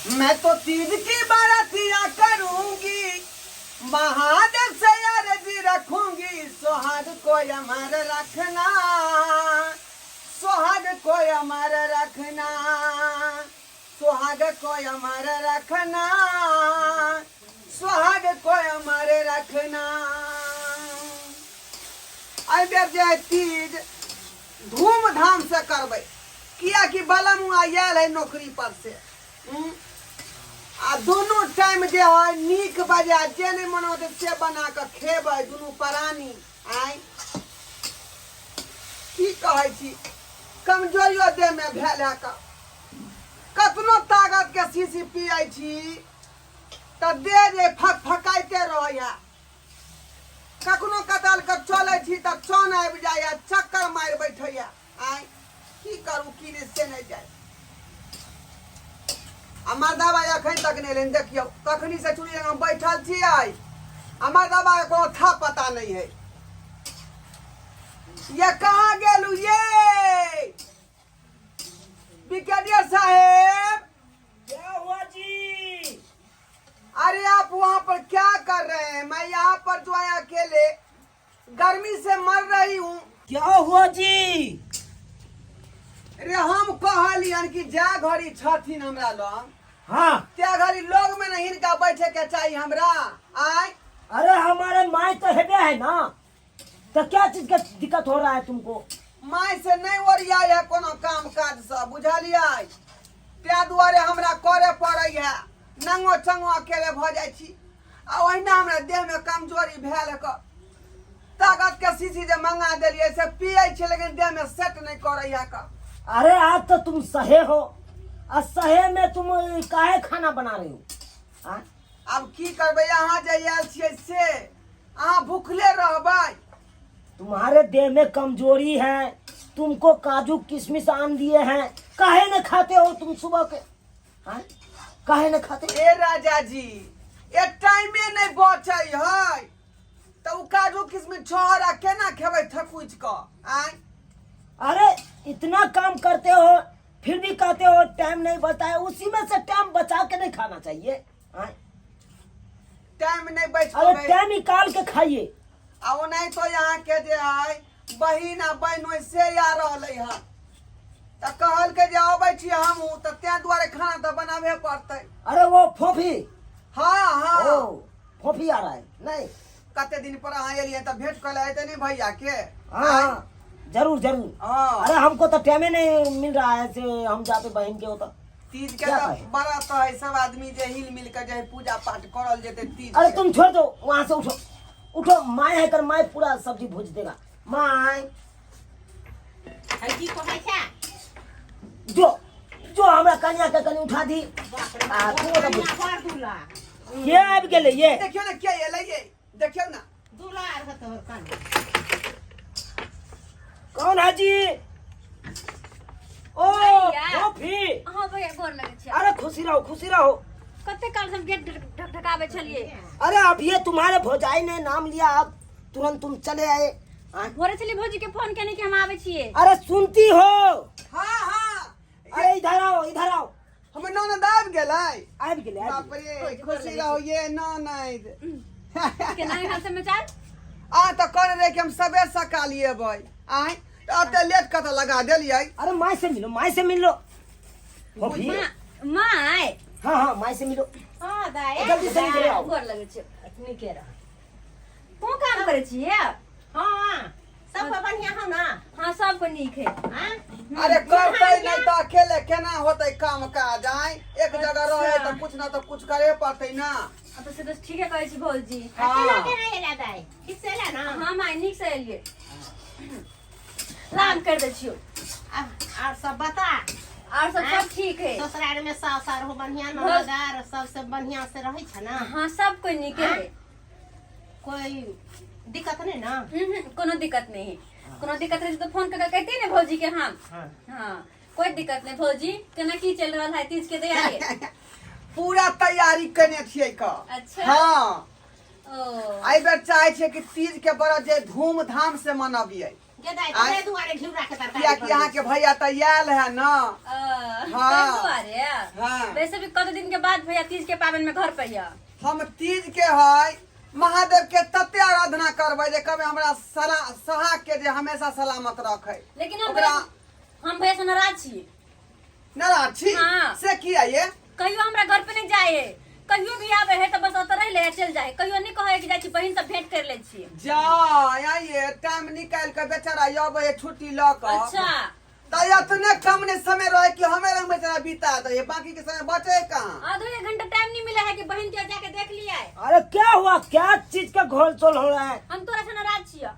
मैं तो तीज की बारातिया करूंगी, महादेव से अर्जी रखूंगी, सोहाग को अमर रखना, सोहाग को अमर रखना, सोहाग को अमर रखना, सोहाग को अमर रखना। एहि बेर जे है तीज धूमधाम से करबै, कियाकि बलमुआ आयल है नौकरी पर से। आ दुनू टाइम जे है नीक बजा जे नहि मन होतै से बना कऽ खेबै दुनू प्राणी। आँय, की कहै छी, कमजोरियो देहमे भेल है कऽ। कतनो ताकत के शीशी पियै छी तऽ देह जे फक फकाइते रहैया। कखनो कताल के चलै छी तऽ चन आबि जाइया, चक्कर मारि बैठैया। आँय, की करू की नहि से नहि जाय। आ मर्दाबा एखन तक नहि एलनि। देखियौ, कखनी से चूड़ी लग बैठल छियै आ मर्दाबा के कोनो था पता नहीं है। ये कहाँ गेलू ये ब्रिगेडियर साहेब? क्या हुआ जी? अरे आप वहाँ पर क्या कर रहे हैं? मैं यहाँ पर जो है अकेले गर्मी से मर रही हूँ। क्या हुआ जी? रे हम कहलियन कि जा घड़ी छथिन हमरा लग, त्या घड़ी लोग में नहीं हिनका बैठे के चाहिए हमरा। आय। अरे हमारे माई तो हेबे है ना, तो क्या चीज का दिक्कत हो रहा है तुमको? माय से नहीं ओरियाई है कोनो काम काज सब, बुझलियै? त्या दुआरे हमरा करे पड़ै है। नंगो चंगो अकेले भऽ जाइ छी आ ओहिना हमरा देहमे कमजोरी भेल क ताकत के शीशी जे मंगा देलियै से पियै छी, लेकिन देहमे सेट नहि करै है क। अरे आज तो तुम सहे हो आ सहे में तुम काहे खाना बना रहे हो? हाँ? आब की करबै, अहाँ जे आयल छियै से अहाँ भूखले रहबै। तुम्हारे देह में कमजोरी है, तुमको काजू किशमिश आन दिए हैं, काहे न खाते हो तुम सुबह के? हाँ? काहे न खाते? ए राजा जी, ए टाइमे नहीं बचै है तऽ ओ काजू किशमिश छोहरा केना खेबै थकुचि कऽ? आँय। अरे इतना काम करते हो फिर भी कहते हो टाइम नहीं बचता है, उसी में से टाइम बचा के नहीं खाना चाहिए? हाँ? टाइम नहीं बच अरे पबै। टाइम निकाल के खाइए। आ ओनाहितो यहाँ के जे है बहिन आ बहिन से आ रहलै हँ, तऽ कहलकै जे अबै छी हमहूँ, तऽ तें दुआरे खाना तऽ बनाबे पड़तै। अरे वो फोफी? हाँ। ओ फोफी आ रहा है नहीं? कते दिन पर अहाँ एलियै तऽ भेंट कऽ ले नहीं भैया के। हाँ, जरूर जरूर। अरे हमको तो टाइम ही नहीं मिल रहा है से हम जाते बहन के होता। तीज के क्या तऽ कहे? बड़ा तऽ है सब आदमी जे हिल मिल के जे है पूजा पाठ करल जेतै तीज अरे के। तुम छोड़ दो, वहां से उठो उठो, माय है कर, my पूरा सब्जी भूज देगा my. है की कहै छै? जो जो हमरा कन्या के कनी उठा दी। बाप रे आ, बाप, तू ओतऽ कनिया बड़ दुला। के आबि गेलै ये? देखियौ ने के एलै ये, देखियौ ने। दुलार है तोहर कनिया। कौन है जी? ओ भैया। फोफी। अहाँ भैया, गोर लगै छी। अरे खुशी रहो, खुशी रहो। कते काल से हम गेट ढकढकाबै छलियै। अरे अब ये तुम्हारे भौजाई ने नाम लिया, अब तुरंत तुम चले आए। हाँ? भोरे छलियै भौजी के फोन केने कि हम आबै छियै। अरे सुनती हो? हाँ। अरे इधर आओ, इधर आओ। हमर ननद आबि गेलै। आबि गेलै, आबि बाप गेलै। रे, खुशी रहो ये ननद। केना हाल समाचार? आ तऽ कहने रहे कि हम सबेर सकाल एबै, आँय, तऽ एते लेट कतऽ लगा देलियै? अरे my से मिलो, my से मिल लो फोफी। माय। हाँ हाँ, my से मिलो। हाँ दाइ। जल्दी से इधर आओ। गोर लगै छै। नीके रह। कोन काम करै छियै? हाँ, सब बढ़िया हो ना? हाँ, सबको नीक है। हाँ? अरे करतै नहि तऽ अकेले केना होतै काम काज? आँय, एक जगह रहे तऽ कुछ ना तऽ कुछ करे पड़तै ना। आ तऽ से तऽ ठीके कहै छी भौजी। आ केना केना एला दाइ? ठीक से एला ना? हाँ माय, नीक से एलियै। लाम कर दै छियौ। और सब बता। और सब हाँ? सब ठीक है। ससुराल में सास आर हो बढ़िया, ननद आर सबसे बढ़िया से रहै छै ना? हाँ, सब कोई नीके हाँ? है। कोई दिक्कत नहीं ना? कोनो दिक्कत नहीं है। कोनो दिक्कत रहे तो फोन करके कहते ने भौजी के हम। हाँ, कोई दिक्कत नहीं। भौजी, केना की चल रहल है तीज के तैयारी? पूरा तैयारी केने छियै क। अच्छा। हाँ। ओ एहि बेर चाहे छियै कि तीज के बड़ा जे धूमधाम से मनबियै। गे दाइ आँय? तै दुआरे घिउरा के तरकारी कियाकि अहाँके भैया तऽ आयल है न। हाँ। ताहि दुआरे। हाँ। वैसे भी कत दिन के बाद भैया तीज के पाबनि में घर पे हिया। हम तीज के है महादेव के तते आराधना करबै जे कभी हमरा सला सहा के जे हमेशा सलामत रखे। लेकिन हम ओकरा हम भैया से नाराज छी। नाराज छी? हाँ। से किया ये? कहियो हमरा घर पे नहीं जाए है, कहियो भी आवे है तो बस ओतऽ रह ले चल जाए, कहियो नहीं कहे कि जाए छी बहिन सब भेंट कर ले छी। जा आइए टाइम निकाल के बेचारा अबै है छुट्टी लऽ कऽ। अच्छा। तऽ एतने कम ने समय रहे कि हमें रंग बेचारा बीता दे, बाकी के समय बचे कहाँ? आधो एक घंटा टाइम नहीं मिला है कि बहन के जाके देख लिया है। अरे क्या हुआ, क्या चीज का घोल चोल हो रहा है? हम तोरा से नाराज छियो।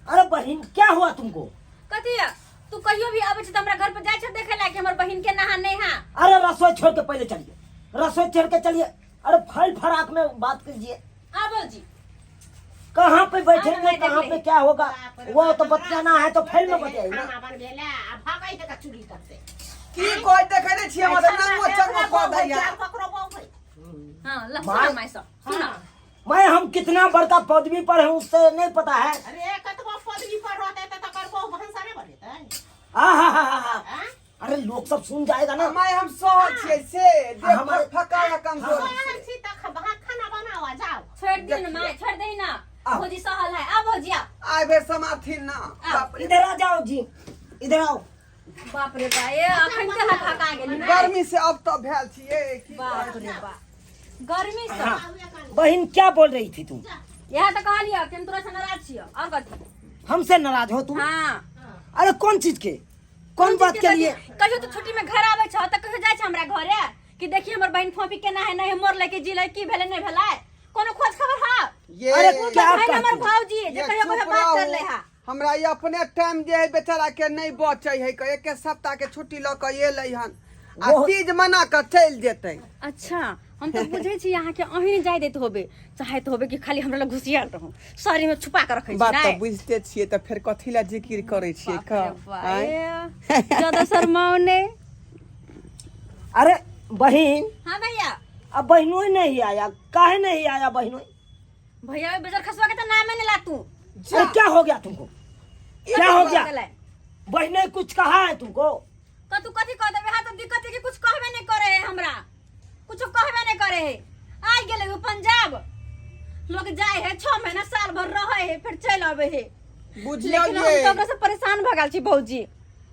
अरे बहन क्या हुआ तुमको? कथी है? तू कहियो भी आवे छै त हमरा घर पर जाय छै देखे ला कि हमर बहिन के नहा नहीं हा। अरे रसोई छोड़ के पहले चलिए, रसोई छोड़ के चलिए। अरे फल फराक में बात कीजिए। आबो जी। कहाँ पे बैठेंगे, हाँ, मैं देख कहाँ पे लेंगे। क्या होगा बाप रे वो बाप, तो बतियाना है तो फैल में बतियाई ना। खाना बन भेला आ भागै है का चूल्ही तर से। की कोई देखे नहीं छियै मतलब नंगो चंगो कऽ दैया। ककरो बहू है। हां ल माय- सुना माय सब सुना। मैं हम कितना बड़का पदवी पर है उससे नहीं पता है। अरे कतबो पदवी पर रहते त तकर बहू भनसा नहि बनेतै। आ हा हा हा हा। आँ? अरे लोग सब सुन जाएगा ना। माय हम सहल छियै से देह हमारे- फका कमजोर सहल छी त खाना बनावा जाओ। छोड़ दी ना माय, छोड़ दे ना। आओ। भौजी सहल है, आ भौजी आ। आइ बेर समाथिन ना। बाप रे। इधर आ जाओ जी, इधर आओ। बाप रे बा, ए अखन के हक हका गेली ना। गर्मी से अब तो भेल छियै की बाप रे बा, गर्मी से। हाँ। बहन क्या बोल रही थी तुम? यह तो कहलियो कि हम तोरा से नाराज छियो और कथी? हमसे नाराज हो तुम? हाँ। अरे कौन चीज के, कौन बात के लिए? कहियो तो छुट्टी में घर आवे छ त कहियो जाय छ हमरा घरे कि देखी हमर बहन फोपी केना है नहीं मोर लेके जिले की भेले नहीं भेलै, कोनो खोज खबर हा? ये अरे क्या बहन हमर कहते हो? भौजी जे ये कहियो चुप कहियो बात कर ले रहू। हा। हमरा ये अपने टाइम जे है बेचारा के नहीं बचे है, एक सप्ताह के छुट्टी ल के एलै हन आ वो- तीज मना के चलि जेतै। अच्छा हम तो बुझै छी अहाँ के अहीं नहीं जाय दैत होबे, चाहैत होबे कि खाली हमरा लग घुसियाल रहू, शरीर में छुपा के रखै छी। बात तऽ नहि? बुझिते छियै तऽ फेर कथी लए जिकिर करै छियै? बाप रे कह बा, आँय? ए, ज्यादा शर्माओ नहीं। अरे बहन। हाँ भैया। अब बहनों नहीं आया, काहे नहीं आया बहनों? भैया ओइ बेजर खसुआ के तो नामे नहीं ला तू। अरे क्या हो गया तुमको, क्या हो गया? गेलै। बहने कुछ कहा है तुमको? कतू कथी कह देबे? हाँ तो दिक्कत है कि कुछ कहबे नहीं करे है, हमरा कुछ कहबे नहीं करे है। आइ गेलै उ पंजाब, लोग जाए है 6 महीना साल भर रहे है फिर चल आवे है। बुझियौ लेकिन हम ये। तो ओकरा से परेशान भ गेल छी भौजी।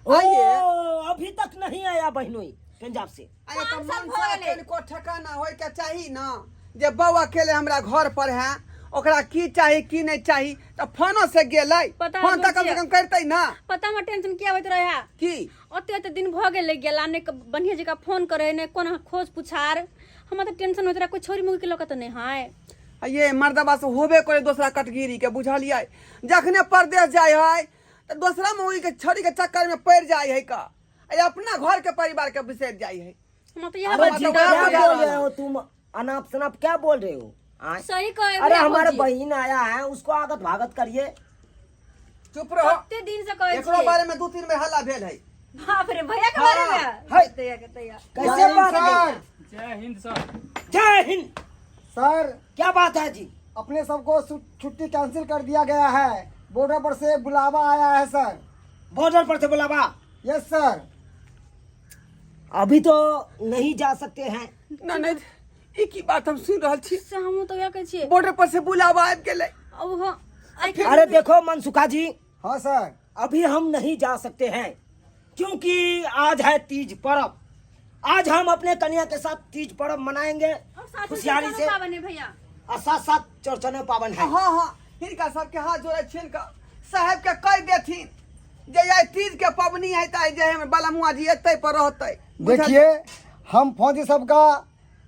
ओ आइए। अभी तक नहीं आया बहनोई पंजाब से। आइए तऽ पाँच साल मन भऽ से गेलै। कनिको ठेकाना होय के चाही ना जे बौआ अकेले हमरा घर पर है, ओकरा की चाही की नहीं चाही, तऽ फोनो से गेलै। पता फोन तऽ कम से बुझियौ। कम करतै ना। पता हमरा टेंशन किया होइत रहे है? की? ओते ओते दिन भऽ गेलै गेला, नहि बढ़िआँ जकाँ फोन करे, नहि कोनो खोज पुछार। हमरा तऽ टेंशन होइत रहे कोइ छोरी मुगी के लऽ कऽ तऽ नहि है। आ ये मर्दबा से होबे करे दोसरा कटगिरी के, बुझलियै? जखने परदेश जाय है तऽ दोसरा मौगी के छोरी के चक्कर में पड़ि जाय है का, आ अपना घर के परिवार के बिसरि जाय है। हमरा तऽ इएह अरे बात जी तो क्या वह बुझा बोल रहा रहे हो तुम, अनाप शनाप क्या बोल रहे हो? आय? सही कहे अरे भैया हमारा भौजी। बहन आया है, उसको आगत भागत करिए। चुप रहो। कते दिन से कहै एकरो छियै। बारे में 2-3 बेर हल्ला भेल है। बाप रे भैया के बारे में। है। तैया के तैया। कैसे बात है? जय हिंद सर। जय हिंद सर। क्या बात है जी? अपने सबको छुट्टी कैंसिल कर दिया गया है, बॉर्डर पर से बुलावा आया है सर। बॉर्डर पर से बुलावा? Yes sir. अभी तो नहीं जा सकते हैं। ना नहीं, ई की बात हम सुन रहल छी? से हमहूँ तऽ वएह कहै छियै। बॉर्डर पर से बुलावा आबि गेलै। ओहो, आइ अरे देखो मनसुखा जी। हाँ सर। अभी हम नहीं जा सकते हैं क्योंकि आज है तीज पर्व, आज हम अपने कन्या के साथ तीज पर्व मनाएंगे और साथ में खुशहाली चौरचनो से। पाबनि है भैया। और साथ साथ चौरचनो पावन है। हाँ हाँ, हिनका सबके हाथ जोड़े छियनि का साहेब के कहि देथिन जे आइ तीज के पबनी है तऽ आइ जे हमर बलमुआ जी एतै पर रहतै। देखिए हम फौजी सबका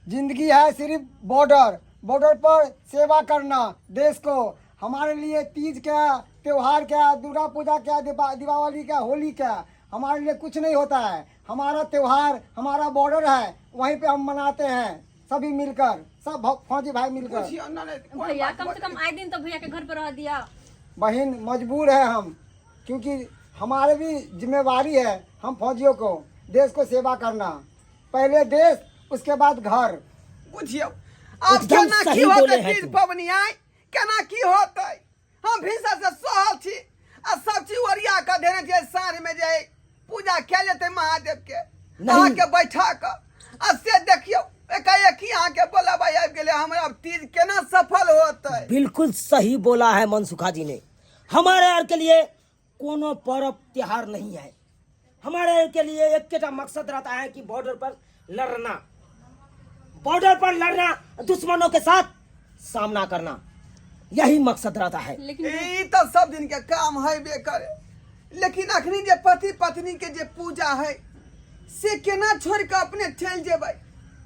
जिंदगी है सिर्फ बॉर्डर, बॉर्डर पर सेवा करना देश को। हमारे लिए तीज क्या, त्योहार क्या, दुर्गा पूजा क्या, दीपावली क्या, होली क्या, हमारे लिए कुछ नहीं होता है। हमारा त्योहार हमारा बॉर्डर है, वहीं पे हम मनाते हैं सभी मिलकर, सब फौजी भाई मिलकर। बुझियौ ना नहीं, कोन भैया बात कम से कम आए दिन तो भैया के घर पर रह दिया। बहन मजबूर है हम, क्योंकि हमारे भी जिम्मेवारी है हम फौजियों को देश को सेवा करना, पहले देश उसके बाद घर। बुझियौ आब एकदम केना सही की होतै बोले हैं तीज तुम। पबनी आइ केना की होतै? हम भिनसर से सहल छी आ सब चीज ओरिया कऽ देने छियै साँझ में जे पूजा कयल जेतै महादेव के नहीं। अहाँके बैठा कऽ आ से देखियौ एकाएकी अहाँके बोलाबा आबि गेलै हमरा आब तीज केना सफल होतै बिल्कुल सही बोला है मनसुखा जी ने। हमारे आर के लिए कोनो पर्व त्योहार नहीं है। हमारे के लिए एक मकसद रहता है कि बॉर्डर पर लड़ना, बॉर्डर पर लड़ना, दुश्मनों के साथ सामना करना, यही मकसद रहता है। लेकिन ई तऽ सब दिन के काम है बे करे, लेकिन अखनी जे पति पत्नी के जे पूजा है से केना छोड़ के अपने चलि जेबै?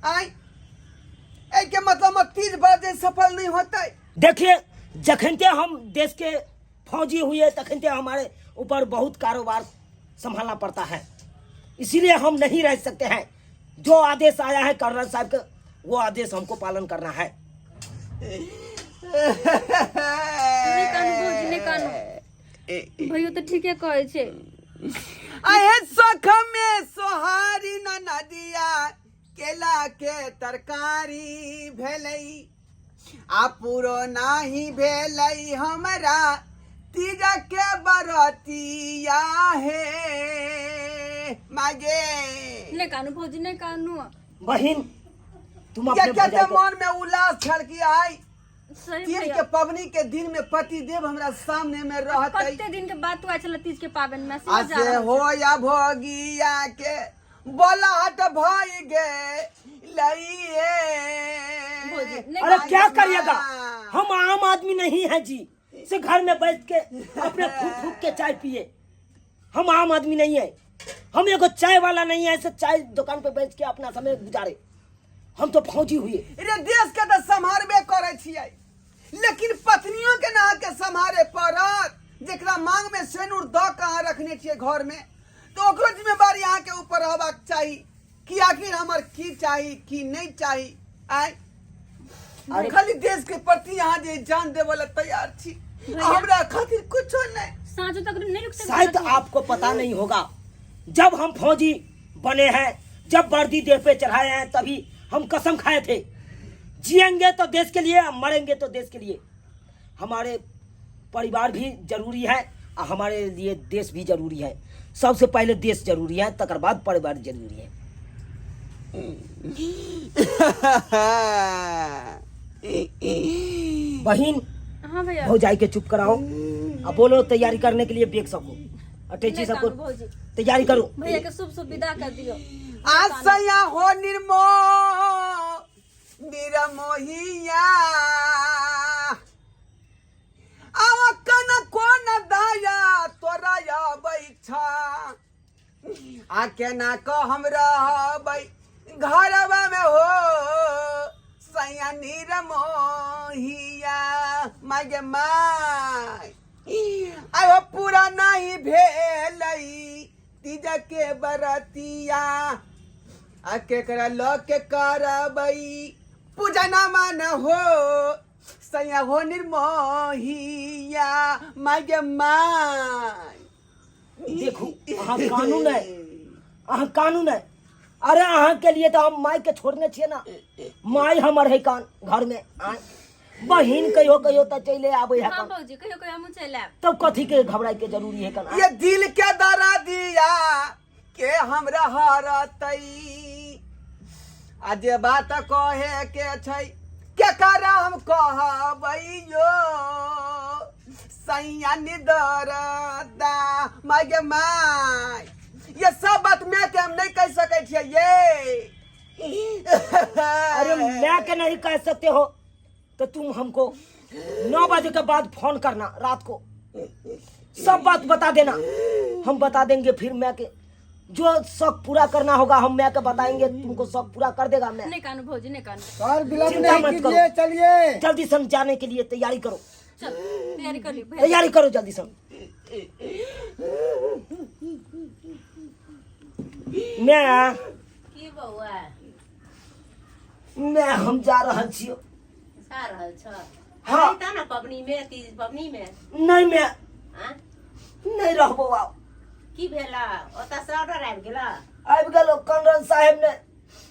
आय एहि के मतलब में तीज व्रत जे सफल नहीं होतै। देखिए, जखनते हम देश के फौजी हुए तखनते हमारे ऊपर बहुत कारोबार संभालना पड़ता है, इसीलिए हम नहीं रह सकते हैं। जो आदेश आया है कर्नल साहब का, वो आदेश हमको पालन करना है। नहि कानू भौजी, नहि कानू। भैयो तऽ ठीके कहै छै। अहे सुख में सोहारी न नदिया केला के तरकारी भेलै, आ पूरो नाही भेलै हमरा तीज के बरतिया हे मागे। नहि कानू भौजी, नहि कानू। बहिन, तुम क्या अपने क्या भौजाई को- मन में उल्लास छल कि आई सही तीज भैया। के पबनी के दिन में पति देव हमरा सामने में रहते। कते दिन के बाद तू आयल छल तीज के पाबनि में, से जा आसे रहल हो या भोगिया के बोलाहट भई गे लइए। भौजी, नहीं अरे कानू। क्या करिएगा, हम आम आदमी नहीं है जी से घर में बैठ के अपने फूक फूक के चाय पिए। हम आम आदमी नहीं है, हम एगो चाय वाला नहीं है ऐसे चाय दुकान पे बैठ के अपना समय गुजारे। हम तो फौजी हुए। रे देश के तऽ सम्हारबे करै छियै, लेकिन पत्नियों के ना के सम्हारे पड़त। जेकरा मांग में सेनुर दऽ के अहाँ रखने छियै घर में, तऽ ओकरो जिम्मेवारी अहाँ के ऊपर रहबाक चाही कि आखिर हमर की चाही की नहीं चाही। आय अरे खाली देश के प्रति अहाँ जे जान देबऽ लए तैयार छी, हमरा खातिर कुछो नहीं। साँझो तक नहीं रुक सकते। शायद आपको पता नहीं होगा, जब हम फौजी बने हैं, जब वर्दी देह पे चढ़ाए हैं, तभी हम कसम खाए थे, जिएंगे तो देश के लिए, मरेंगे तो देश के लिए। हमारे परिवार भी जरूरी है और हमारे लिए देश भी जरूरी है। सबसे पहले देश जरूरी है, तकर बाद परिवार जरूरी है। बहन, हाँ भैया, भौजाई के चुप कराओ अब बोलो तैयारी करने के लिए बेग सबको, अटैची नहीं सबको कानू भौजी। तैयारी करो। भैया के शुभ शुभ विदा कर दियो। आशया हो निर्मो निरमोहिया, आव कन कोन दया तोरा अबै छा, आ केना क हम रहबै घरवा में हो सैया निरमोहिया। माय गे my, आयो पूरा नहीं भेलै तीज के बरतिया, आ केकरा लऽ के करबै पूजा ना मान हो सैया हो निर्मोहिया। माय गे my. देखू, अहाँ कानून है, अहाँ कानून है। अरे अहाँ के लिए तो हम माय के छोड़ने छियै ना, माय हमर है कान घर में। आय बहिन कहियो कहियो तऽ चले आबै है हाँ कान। भौजी, कहियो कहियो हमहूँ चलि आयब। तब कथी के घबराए के जरूरी है कान? ये दिल के दरा दिया के हमरा हरतै, आ जे बात कहे के छै केकरा हम कहबै यो सैया निदरदा। My गे my, ये सब बात मैं के हम नहीं कह सकै छियै ये। अरे मैं के नहीं कह सकते हो तो तुम हमको 9 बजे के बाद फोन करना रात को, सब बात बता देना, हम बता देंगे। फिर मैं के जो शौक पूरा करना होगा हम मैं के बताएंगे, तुमको शौक पूरा कर देगा मैं। नहीं कानू भौजी, नहीं कानू। सर विलम्ब चिंता नहीं मत करो। कीजिए, चलिए जल्दी से जाने के लिए तैयारी करो। चल तैयारी कर ली भैया। तैयारी करो जल्दी से। मैं की बौआ? मैं हम जा रहल छियो। जा रहल छ? हाँ। तऽ ने पबनी में, तीज पबनी में नहीं, मैं आँ? नहीं रहबो आब। की भेला? ओतऽ से ऑर्डर आबि गेल? आबि गेलो, कर्नल साहेब ने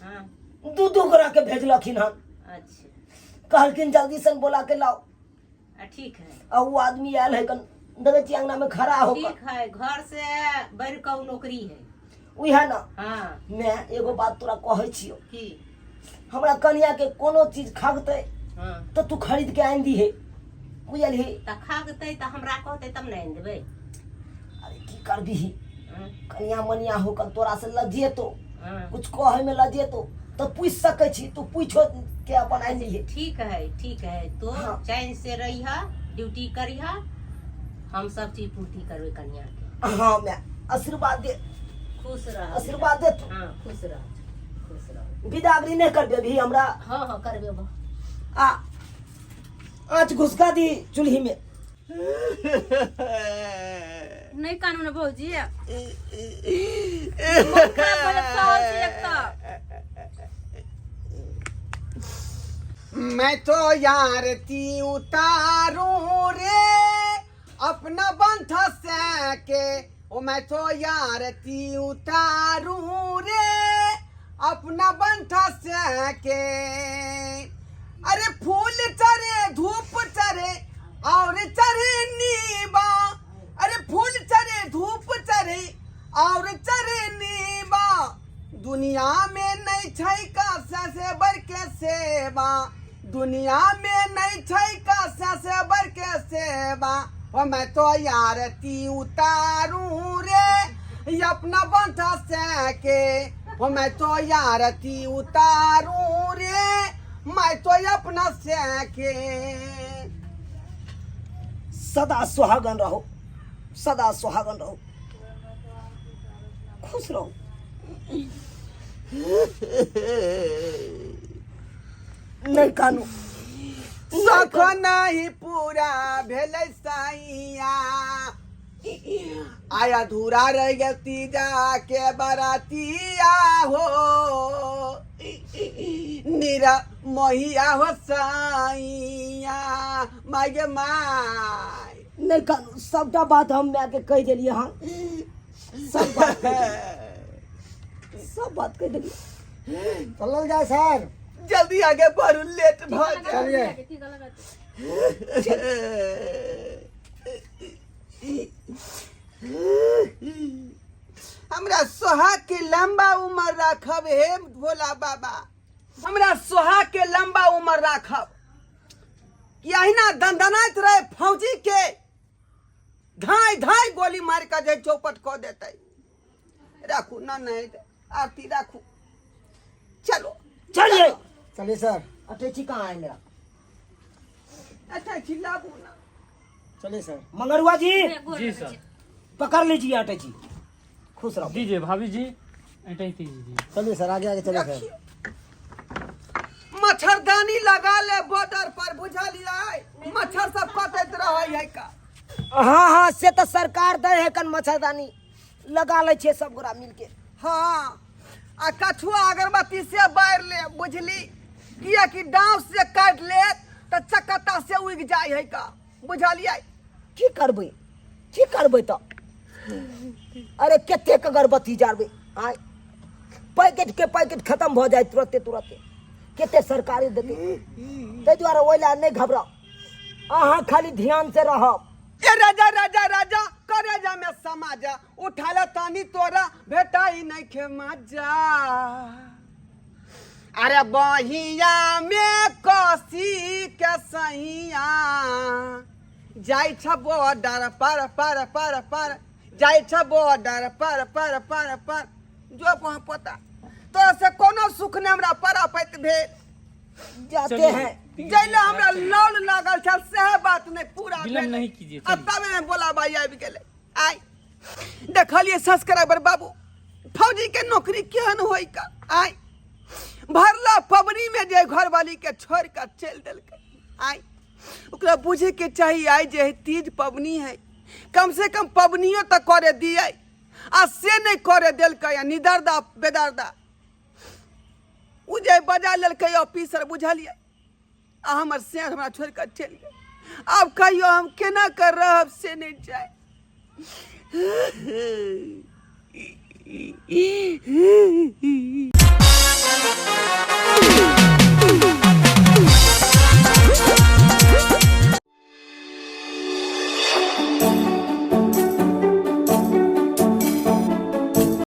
हाँ दू दू गोरा के भेजलखिन हन। अच्छा। कहलखिन जल्दी से बोला के लाओ। आ ठीक है। आ वो आदमी आयल है कन देखै छी अंगना में खड़ा होकर। ठीक है, घर से बढ़ कऽ नौकरी है। उएह न। हाँ। मैं एगो बात तोरा कहै छियो। की? हमरा कनिया के कोनो चीज खगतै हाँ। तऽ तू खरीद के आनि दीहे, बुझलही? तऽ खगतै तऽ हमरा कहतै तब ने आनि देबै। अरे की करबिही? हाँ। कनिया मनिया होकर तोरा से लजेतो, हाँ। कुछ कहै में लजेतो तऽ पूछि सकै छी, तू पूछो के अपन आनि दीहे। ठीक है, ठीक है, तो हाँ। चैन से रहिह, ड्यूटी करिह, हम सब चीज पूर्ति करबै कनिया के। हाँ मैं आशीर्वाद दे। खुश रह। आशीर्वाद दे तू। हाँ, खुश रह, खुश रह। बिदागरी नहीं करबे अभी हमरा? हाँ हाँ, करबे। आ आँच घुसका दी चूल्ही में। नहीं कानून है भौजी, मन खराब भऽ जायत सहल छी एक तऽ। मैं तो यारती उतारूं रे अपना बंठ से के, ओ मैं तो यारती उतारूं रे अपना बंठ से के। अरे फूल चढ़े, धूप चढ़े और चढ़े नीबा, अरे फूल चढ़े, धूप चढ़े और चढ़े नीबा, दुनिया में नहीं छै का से बढ़ के सेवा, दुनिया में नहीं छै का से बढ़ के सेवा। ओ मैं तो यारती उतारूं रे ये अपना बंठ से के, ओ मैं तो यारती उतारूं रे मैं तो अपना से के। सदा सुहागन रहो, सदा सुहागन रहो, खुश रहो। नहीं कानू। सख नहीं पूरा भेलै सैया, आया अधूरा रह गेल तीजा के बरातिया हो, नीरा मोहिया हो सैया, माय गे my. नहीं कानू, सबटा बात हम माय के कहि देलियै हन, सब बात कहि देलियै, सब बात कहि देलियै। चलल जाय सर। जल्दी आगे बढ़ू, लेट भऽ जाए। चलिए। ठीक लगा। हमरा सोहाग के लंबा उम्र राखब हे भोला बाबा, हमरा सोहाग के लंबा उम्र राखब कि अहिना दंदनाइत रहे, फौजी के धाय धाय गोली मारि कऽ जे चौपट कऽ देतै। राखू न, नहीं आरती राखू, चलो। चलिए। चलिए सर। अटैची कहाँ है मेरा? अच्छा चिल्लाबू ना। चलिए सर। मंगरुआ जी। जी सर। पकड़ लीजिए अटैची, खुश रहो। दीजिए भाभी जी, अटैची दीजिए। चलिए सर, आगे आगे चलिए सर। मच्छरदानी लगा ले बॉर्डर पर, बुझलियै? मच्छर सब कटैत रहै है का। हाँ हाँ, से तऽ सरकार दै है कन, मच्छरदानी लगा लै छियै सब गोरा मिलके। हाँ, आ कछुआ अगरबत्ती से बारि ले, बुझली? कियाकि डाँव से काटि लेत तऽ चकत्ता से उगि जाइ है का, बुझलियै? की करबै, की करबै तऽ? अरे कतेक अगरबत्ती जारबै? आय, पैकेट के पैकेट खत्म भऽ जाय तुरते तुरते। कते सरकारी देतै? ताहि दुआरे ओहि लए नहि घबराउ अहाँ, खाली ध्यान से रहब। ए राजा राजा राजा करे जा में समाजा, उठाला तानी तोरा भेटाई नहीं खे मजा। अरे बहिया में कसी के सैया जाइ छ बॉर्डर पर पर पर पर, जाइ छ बॉर्डर पर पर पर पर। जो पहाँ पोता, तोरा से कोनो सुख नहि हमरा परापैत भेल। जाते चलिए। हैं। जैले हमरा लौल लागल छल सएह बात नहि पूरा विलम्ब भेल। नहीं कीजिए, आ चलिए। तबे में बोलाबाई आबि गेलै। आइ देखलियै सब्सक्राइबर बाबू, फौजी के नौकरी केहन होइ का। आइ भरला पबनी में जे घरवाली के छोड़ कऽ चलि देलकै। आइ ओकरा बुझे के चाही आइ जे है तीज पबनी है, कम से कम पबनियो तऽ करे दियै, आ से नहि करे देलकै। आ निदर्दा बेदर्दा ओ जे बजा लेलकै ऑफिसर, बुझलियै? आ हमर शेर हमरा छोड़ि कऽ चलि गेल। आब कहियो हम केना कर रहब से नहि जाय।